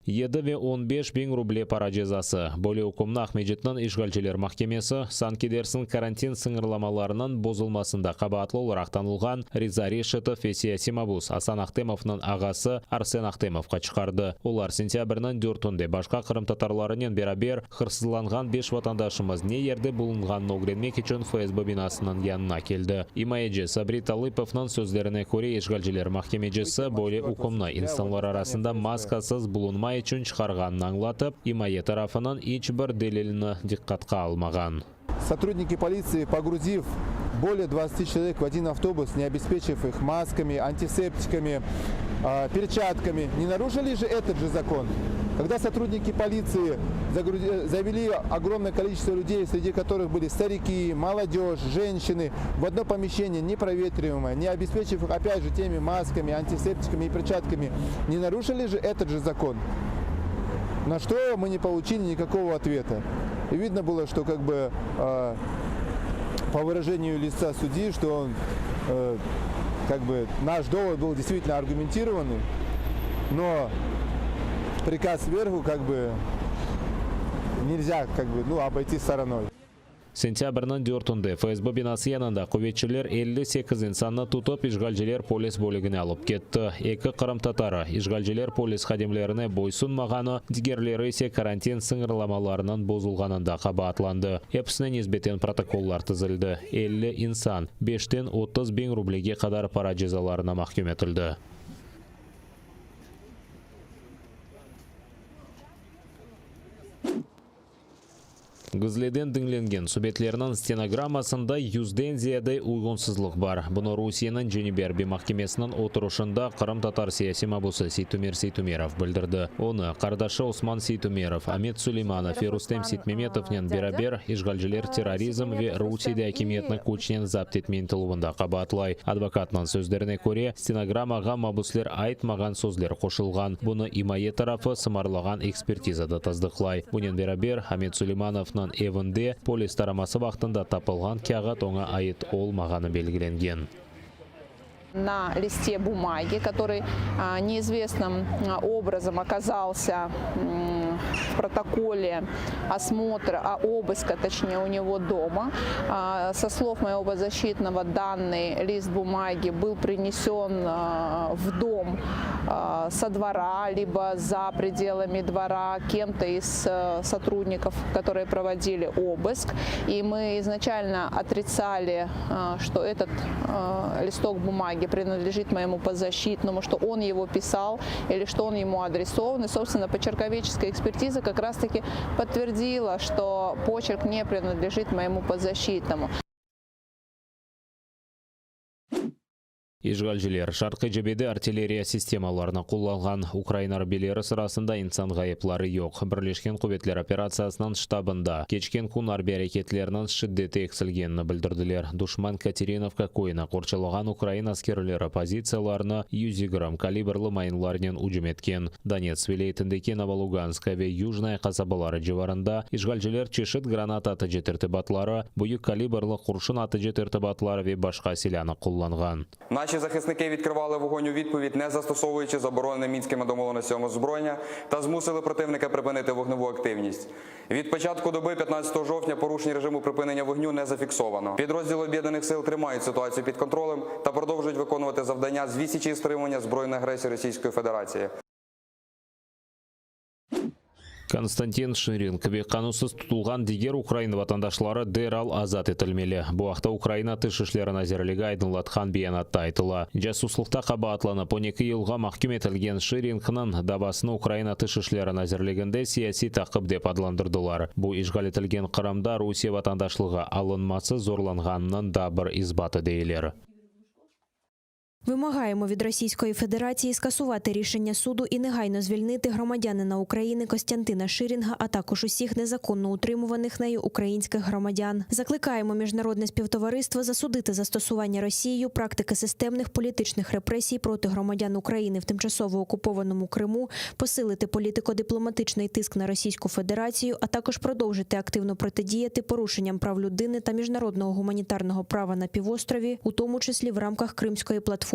Yedi ve on beş biñ ruble para cezası. Böyle ükümni Aqmecitniñ işğalciler mahkemesi, sanki dersiñ karantin sıñırlamalarınıñ bozulmasında qabaatlı olaraq tanılğan Riza Reşitov ve siyasiy mabus Asan Ahtemovnıñ ağası Arsen Ahtemovqa çıqardı. Olar sentâbrniñ dörtünde başqa qırımtatarlarınen beraber Hırsızlanğan beş vatandaşımız ne yerde bulunğanını ögrenmek içün FSB binasınıñ yanına keldi. İmayeci Sabri Talıpovnıñ sözlerine köre, işğalciler mahkemecisi böyle ükümni insanlar arasında maskasız bulunma içün çıqarğanını añlatıp, imaye tarafınıñ iç bir delilini diqqatqa almağan. Sotrudniki politsii, pogruziv bolее dvadtsati çelovek v odin avtobus, ne obespeçiv ih maskami, antiseptikami, perçatkami, ne naruşili je etot je zakon? Kogda sotrudniki politsii zaveli ogromnoye koliçestvo lyudey, sredi kotorıh byli stariki, molodej, ženşçiny, v odno pomeşçeniye neprovetrivamoye, ne obespeçiv ih opyat je temi maskami, antiseptikami i perçatkami, ne naruşili je etot je zakon? Na çto mı ne poluçili nikakogo otveta. I vidno bylo, çto kak bı po vırajeniyü litsa sudyi, çto on kak bı naş dovod byl deystvitelno argumentirovannyy, no prikaz sverhu kak bı nelzâ kak bı nu oboyti storonoy. Sentâbrniñ dörtünde FSB binası yanında quvetçiler 58 insannı tutıp, işğalciler polis bölügine alıp ketti. Eki qırımtatarı, işğalciler polis hadimlerine boysunmağanı, digerleri ise karantin sıñırlamalarınıñ bozulğanında qabaatlandı. Episine nisbeten protokollar tizildi. 50 insan, beşten 30 biñ rublege qadar para cezalarına mahküm etildi. Gizliden diñlengen subetlerniñ stenogrammasında yüzden ziyade uyğunsızlıq bar. Bunı Rusiyeniñ Cenübiy arbiy mahkemesiniñ oturışında qırımtatar siyasiy mabusı Seytumer Seytumerov bildirdi. Onı, qardaşı Osman Seytumerov, Amet Suleymanov ve Rustem Seytmemetovnen beraber işğalciler terrorizm ve Rusiyede akimiyetni küçnen zapt etme ıntıluvında qabaatlay. Advokatnıñ sözlerine köre, stenogrammağa mabusler aytmağan sözler qoşulğan. Bunı imaye tarafı sımarlağan ekspertiza da tasdıqlay. Bunen beraber, Amet Suleymanovnıñ evinde polis taraması vaqtında tapılğan kâğıt oña ait olmağanı belgilengen. Na liste bumagi, kotorıy neizvestnım obrazom okazalsâ v protokole osmotra, obıska, toçneye, u nego doma. So slov moego podzaşçitnogo, dannıy list bumagi byl prinesön v dom so dvora, libo za predelami dvora kem-to iz sotrudnikov, kotorıye provodili obısk. I mı iznaçalno otritsali, çto etot listok bumagi prinadlejit moyemu podzaşçitnomu, çto on ego pisal ili çto on emu adresovan. I, sobstvenno, poçerkovedçeskaya ekspertiza kak raz taki podtverdila, çto poçerk ne prinadlejit moyemu podzaşçitnomu. İşğalciler, şarqiy cebede artilleriya sistemalarını qullanğan. Ukraina arbiyleri sırasında insan ğayıpları yoq. Birleşken quvetler operatsiyasınıñ ştabında, keçken kün arbiy areketlerniñ şiddeti eksilgenini bildirdiler. Duşman Katerinovka köyüni qorçalağan ukrain askerleri pozitsiyalarına 120 kalibrlı mayınlarnen ücüm etken. Donetsk vilâyetindeki Novoluganskaya ve Yujnaya qasabaları civarında işğalciler çeşit granata atıcı tertibatları, büyük kalibrlı qurşun atıcı tertibatları ve başqa silânı qullanğan. Naşi zahisniki vidkrıvali voğon u vidpovid, ne zastosovuyuçı zaboronene Minskimi domovlenostyami ozbroyennâ, ta zmusili protivnika pripıniti voğnevu aktivnist. Від початку доби 15 жовтня порушень режиму припинення вогню не зафіксовано. Підрозділи Об'єднаних сил тримають ситуацію під контролем та продовжують виконувати завдання з відсічі і стримування збройної агресії Російської Федерації. Konstantin Şiring ve qanunsız tutulğan diger ukrain vatandaşları deral azat etilmeli. Bu aqta Ukraina Tış işleri nazirligi aydınlatqan beyanatta aytıla. Casuslıqta qabaatlanıp 12 yılğa mahküm etilgen Şiringniñ davasını Ukraina Tış işleri nazirliginde siyasiy taqip dep adlandırdılar. Bu işğal etilgen Qırımda Rusiye vatandaşlığı alınması zorlanğanınıñ da bir isbatı, deyler. Вимагаємо від Російської Федерації скасувати рішення суду і негайно звільнити громадянина України Костянтина Ширінга, а також усіх незаконно утримуваних нею українських громадян. Закликаємо міжнародне співтовариство засудити застосування Росією практики системних політичних репресій проти громадян України в тимчасово окупованому Криму, посилити політико-дипломатичний тиск на Російську Федерацію, а також продовжити активно протидіяти порушенням прав людини та міжнародного гуманітарного права на півострові, у тому числі в рамках Кримської платформи.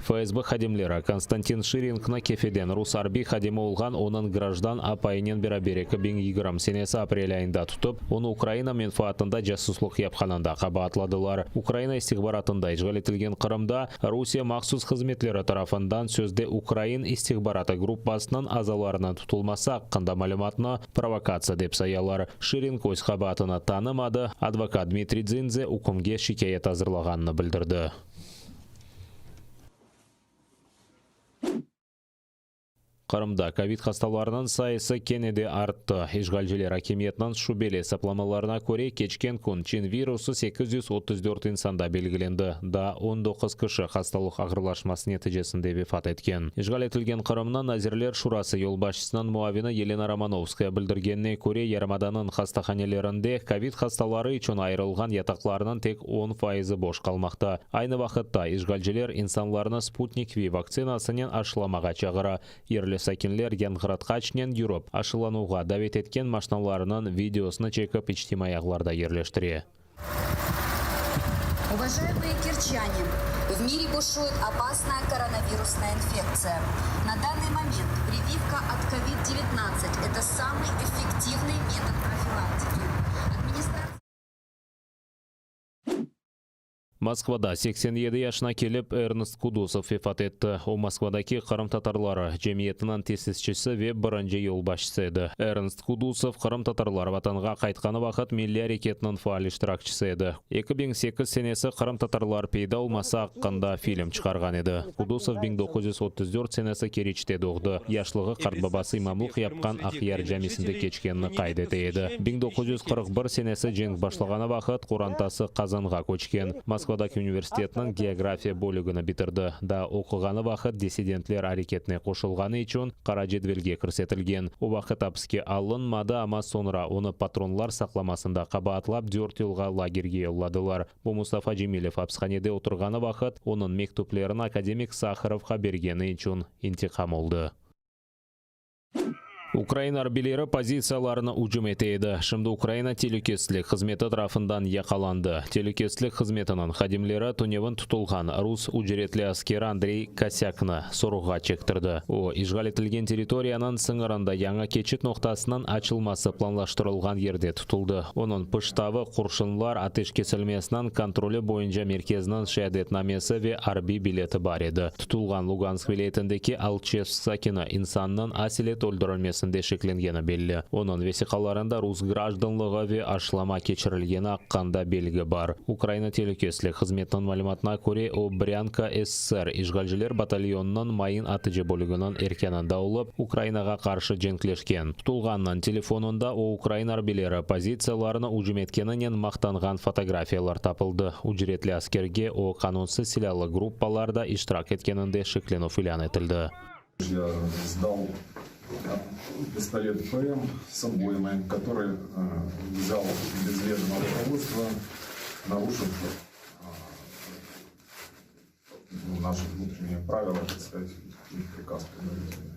FSB hadimleri Konstantin Şiringni Kefeden rus arbiy hadimi olğan onıñ grajdan apayınen beraber 2020 senesi aprel ayında tutıp, onı Ukraina menfaatında casuslıq yapqanında qabaatladılar. Ukraina istihbaratında işğal etilgen Qırımda Rusiye mahsus hızmetleri tarafından sözde ukrain istihbaratı gruppasınıñ azalarınıñ tutulması aqqında malümatnı provokatsiya dep sayalar. Şiring öz qabaatını tanımadı, advokat Dmitriy Dzinze ükümge şikâyet azırlağanını bildirdi. Qırımda kovid hastalarınıñ sayısı kene de arttı. İşğalciler akimiyetniñ şübeli esaplamalarına köre, keçken kün Çin virusı 834 insanda belgilendi, daa 19 kişi hastalıq ağırlaşması neticesinde vefat etken. İşğal etilgen Qırımnıñ Nazirler Şurası yolbaşçısınıñ muavini Yelena Romanovskaya bildirgenine köre, yarımadanıñ hastahanelerinde kovid hastaları içün ayırılğan yataqlarnıñ tek on faizi boş qalmaqta. Aynı vaqıtta, işğalciler insanlarnı Sputnik V vaktsinasınen aşılamağa çağıra. Yerli sakinler yanğıratqaçnen yürip, aşılanuvğa davet etken maşnalarınıñ videosını çekip içtimaiy ağlarda yerleştire. Уважаемые керчане, в мире бушует опасная коронавирусная инфекция. На данный момент прививка от COVID-19 – это самый эффективный метод профилактики. Администрация Moskvada 87 yaşına kelip Ernest Kudusov vefat etti. O, Moskvadaki qırımtatarları cemiyetiniñ tesisçisi ve birinci yolbaşçısı edi. Ernst Kudusov qırımtatarlar Vatanğa qaytqanı vaqıt milliy areketniñ faal iştirakçisi edi. 2008 senesi qırımtatarlar peyda olması aqqında film çıqarğan edi. Kudusov 1934 senesi Keriçte doğdı. Yaşlığı qartbabası imamlıq yapqan Aqyar camisinde keçkenini qayd ete edi. 1941 senesi cenk başlağanı vaqıt qorantası Qazanğa köçken. Moskvadaki universitetniñ geografiya bölügini bitirdi. Daa oquğanı vaqıt dissidentler areketine qoşulğanı içün qara cedvelge kirsetilgen. O vaqıt apiske alınmadı, amma soñra onı patronlar saqlamasında qabaatlap dört yılğa lagerge yolladılar. Bu Mustafa Cemilev apishanede oturğanı vaqıt onıñ mektüplerini akademik Saharovğa bergeni içün intiqam oldı. Ukraina arbiyleri pozitsiyalarına ücüm ete edi. Şimdi Ukraina telükesizlik hızmeti tarafından yaqalandı. Telükesizlik hızmetiniñ hadimleri tünevin tutulğan rus ücretli askeri Andrey Kosâknı sorğuğa çektirdi. O, işğal etilgen territoriyanıñ sıñırında yañı keçit noqtasınıñ açılması planlaştırılğan yerde tutuldı. Onıñ pıştavı, qurşunlar ateş kesilmesiniñ kontroli boyunca merkezniñ şeadetnamesi ve arbiy bileti bar edi. Tutulğan Lugansk vilâyetindeki Alçevsk sakini insannıñ aselet öldürilmesinde şeklengeni belli. Onıñ vesiqalarında rus grajdanlığı ve aşılama keçirilgeni aqqında belgi bar. Ukraina telükesizlik hızmetiniñ malümatına köre, o, Brânka SSR işğalciler batalyonınıñ mayın atıcı bölüginiñ erkânında olıp, Ukrainağa qarşı cenkleşken. Tutulğannıñ telefonında o, ukrain arbiyleri pozitsiyalarına ücüm etkeninen maqtanğan fotografiyalar tapıldı. Ücretli askerge o, qanunsız silâlı gruppalarda iştirak etkeninde şeklenüv ilân etildi. Ya sdal pistolet PM s obоймой, который взял без ведома руководства, нарушив наши внутренние правила, так сказать, приказ предварительный.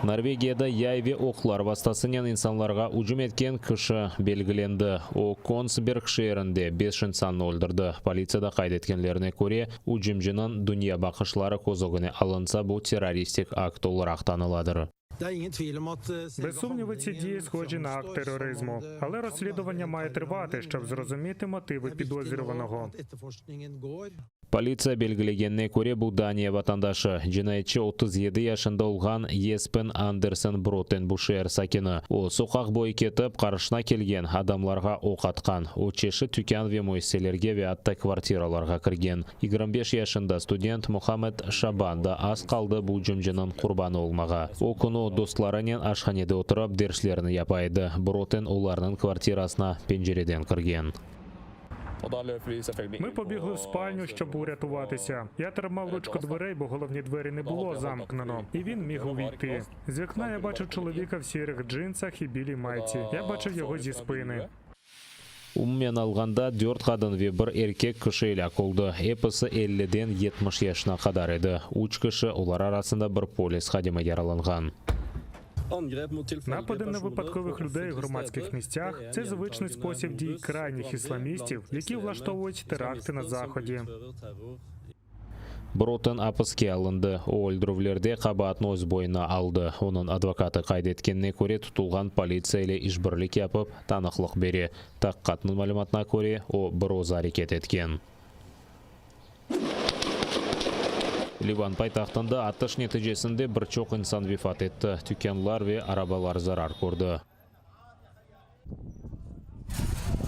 Norvegiyada yay ve oqlar vastasınen insanlarğa ücüm etken kişi belgilendi. O, Konsberg şeerinde beş insannı öldürdi. Politsiyada qayd etkenlerine köre, ücümciniñ dünyabaqışları köz ögüne alınsa, bu terroristik akt olaraq tanıladır. Без сумніву, ці дії схожі на акт тероризму, але розслідування має тривати, щоб зрозуміти мотиви підозрюваного. Politsiya belgilegenine köre, bu Daniya vatandaşı, cinayetçi 37 yaşında olğan Yespen Andersen Broten bu şeer sakini. O, soqaq boyu ketip, qarşına kelgen adamlarğa oq atqan. O, çeşit tükân ve müessiselerge ve atta kvartiralarğa kirgen. 25 yaşında student Muhammed Şaban da az qaldı bu ücümciniñ qurbanı olmağa. O künü o, dostlarınen aşhanede oturıp, derslerini yapa edi. Broten olarnıñ kvartirasına pencereden kirgen. Ми побігли в спальню, щоб урятуватися. Я тримав ручку дверей, бо головні двері не було замкнено, і він міг увійти. З вікна я бачив чоловіка в сірих джинсах і білій майці. Я бачив його зі спини. Umumen alğanda, dört qadın ve bir erkek kişi elâk oldı. Episi elliden 70 yaşına qadar edi. Üç kişi, olar arasında bir polis hadimi yaralanğan. Напади на випадкових людей у громадських місцях це звичний спосіб дій крайніх ісламістів, які влаштовують теракти на заході. Brotton apiske alındı. O, öldürüvlerde qabaatnı öz boyuna aldı. Onıñ advokatı qayd etkenine köre, tutulğan politsiya ile işbirlik yapıp, tanıqlıq bere. Taqiqatnıñ malümatına köre, o, bir özü areket etken. Livan paytahtında atış neticesinde bir çoq insan vefat etti, tükânlar ve arabalar zarar kördi.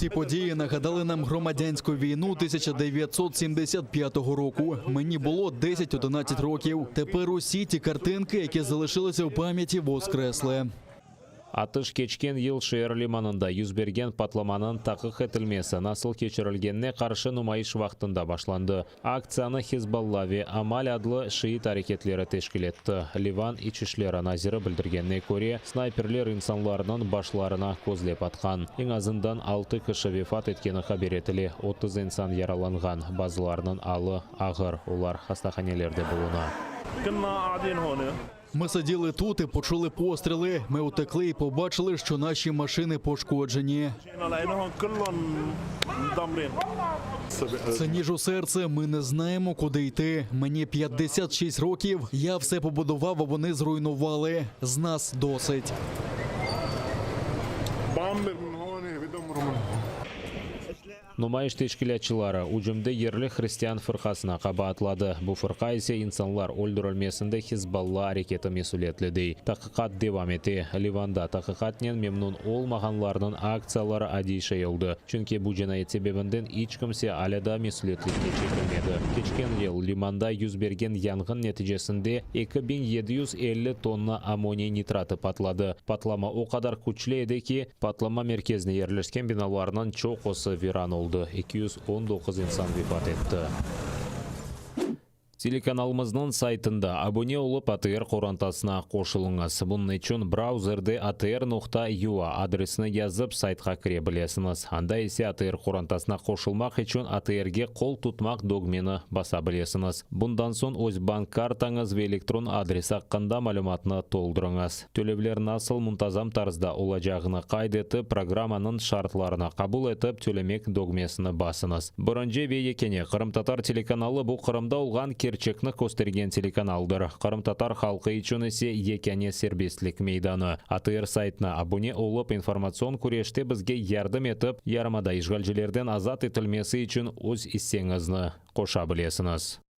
Ці події нагадали нам громадянську війну 1975 року. Мені було 10-11 років. Тепер усі ті картинки, які залишилися в пам'яті, воскресли. Atış keçken yıl şeer limanında yüz bergen patlamanıñ taqiq etilmesi nasıl keçirilgenine qarşı numayış vaqtında başlandı. Aktsiyanı Hizballa ve Amal adlı şiit areketleri teşkil etti. Livan İç işleri naziri bildirgenine köre, snayperler insanlarnıñ başlarına közlep atqan. Eñ azından altı kişi vefat etkeni haber etile, 30 insan yaralanğan, bazılarınıñ alı ağır, olar hastahanelerde buluna. Ми сиділи тут і почули постріли. Ми утекли і побачили, що наші машини пошкоджені. Це ніж у серце. Ми не знаємо, куди йти. Мені 56 років. Я все побудував, а вони зруйнували. З нас досить. Numayış teşkilâtçıları ücümde yerli hristian fırqasına qabaatladı, bu fırqa ise insanlar öldürilmesinde Hizballa areketi mesüliyetli dey. Taqiqat devam ete. Livanda taqiqatnen memnün olmağanlarnıñ aktsiyaları adiy şey oldı, çünki bu cinayet sebebinden iç kimse alâ daa mesüliyetlikke çekilmedi. Keçken yıl limanda yüz bergen yanğın neticesinde 2750 tonna ammoniy nitratı patladı. Patlama o qadar küçlü edi ki, patlama merkezine yerleşken binalarnıñ çoqusı viran oldı, 219 insan vefat etti. Telekanalımıznıñ saytında abune olıp, ATR qorantasına qoşulıñız. Bunıñ içün brauzerde atr.ua adresini yazıp, saytqa kire bilesiñiz. Anda ise ATR qorantasına qoşulmaq içün ATRge qol tutmaq dögmeni basa bilesiñiz. Bundan soñ öz bank kartañız ve elektron adresi aqqında malümatnı toldurıñız. Tölevler nasıl muntazam tarzda olacağını qayd etip, programmanıñ şartlarını qabul etip, Tölemek dögmesini basıñız. Birinci ve yekâne qırımtatar telekanalı bu Qırımda olğan kerçekni köstergen telekanaldır. Qırımtatar halqı içün ise yekâne serbestlik meydanı. ATR saytına abune olıp, informatsion küreşte bizge yardım etip, yarımada işğalcilerden azat etilmesi içün öz isseñizni qoşa bilesiñiz.